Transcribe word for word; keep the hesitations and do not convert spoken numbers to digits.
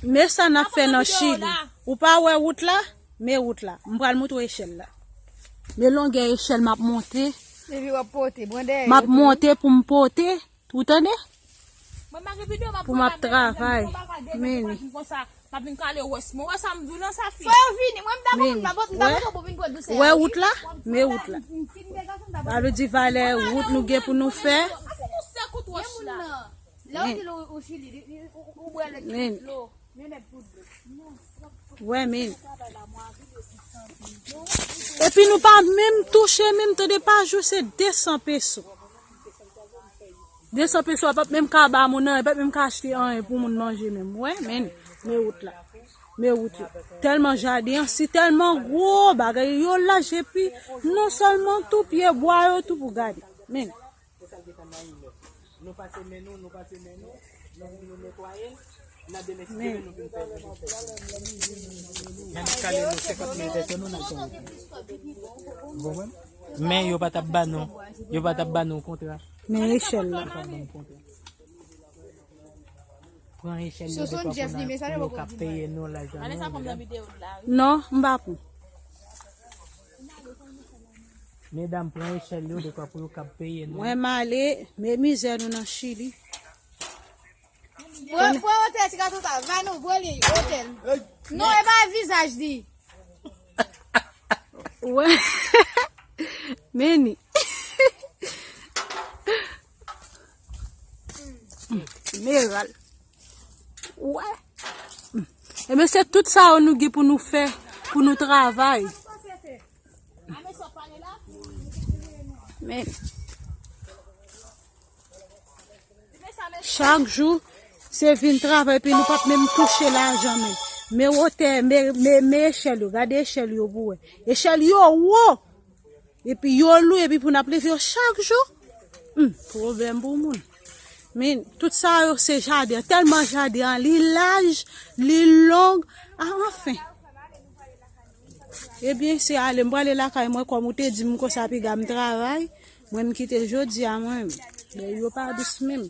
Men sa n ap fè nan Chili. Ou pa wè wout la? Men wout la. M pral montre w echèl la. Men longè echèl m ap monte. Epi w ap pote, pran dèyè. M ap monte pou m pote. Ou tande? Pou m ap travay. Men. M ap vin kale wès mwen. Wè sa m di w nan sa fi. Fò yo vini. Mwen m ta bon, m ta bon, m ta bon pou vin pran dousè. Wè wout la? Men wout la. Sa vle di valè wout nou gen pou nou fè. Lè w di l ou Chili, ou bwè lèt dlo. Wè, men. Epi nou pa menm touche, menm tande pa jou, se de san peso. De san peso, a p ap menm ka ba moun anyen, p ap menm ka achte anyen pou moun manje menm. Wè, men, men wout la. Men wout yo. Tèlman jaden an, si tèlman gwo, bagay yo laj epi non sèlman tou pye bwa yo tou pou gade. Men. Nou pase men nou, nou pase men nou, nou vin nou netwaye l, n a demen si Dye vle nou vin fè vin fè. Men n ap kale nou senkant mil pèsòn nou n ap fè. Ou konprann? Men yo pa t ap ba nou, yo pa t ap ba nou kontra. Men echèl la. Yo pa t ap ba nou kontra. Pran echèl yo de fwa pou n a, pou yo ka peye nou lajan nou. Non, m pa pran. Medam, pran echèl yo de fwa pou yo ka peye nou. Mwen m ale, men mizè nou nan Chili. Pran, pran otèl ti gason sa, va nou, vole otèl. Non, e pa vizaj li. Wè. Men ni. Meral. Wè. Ebyen, se tout sa yo nou gen pou nou fè, pou nou travay. Men. Chak jou, se vin travay, epi nou p ap menm touche lajan menm. Men wotè, men, men, men echèl yo, gade echèl yo pou wè. Echèl yo wo! Epi yo lou, epi pou n ap leve yo chak jou. Hmm, pwoblèm pou moun. Men, tout sa yo se jaden an. Tèlman jaden an, li laj, li long. Ah, anfen. Ebyen, se ale, m prale lakay mwen, kòm ou te di m konsa, piga m travay. Mwen, m kite jodi a mwen. Men yo pa dous menm.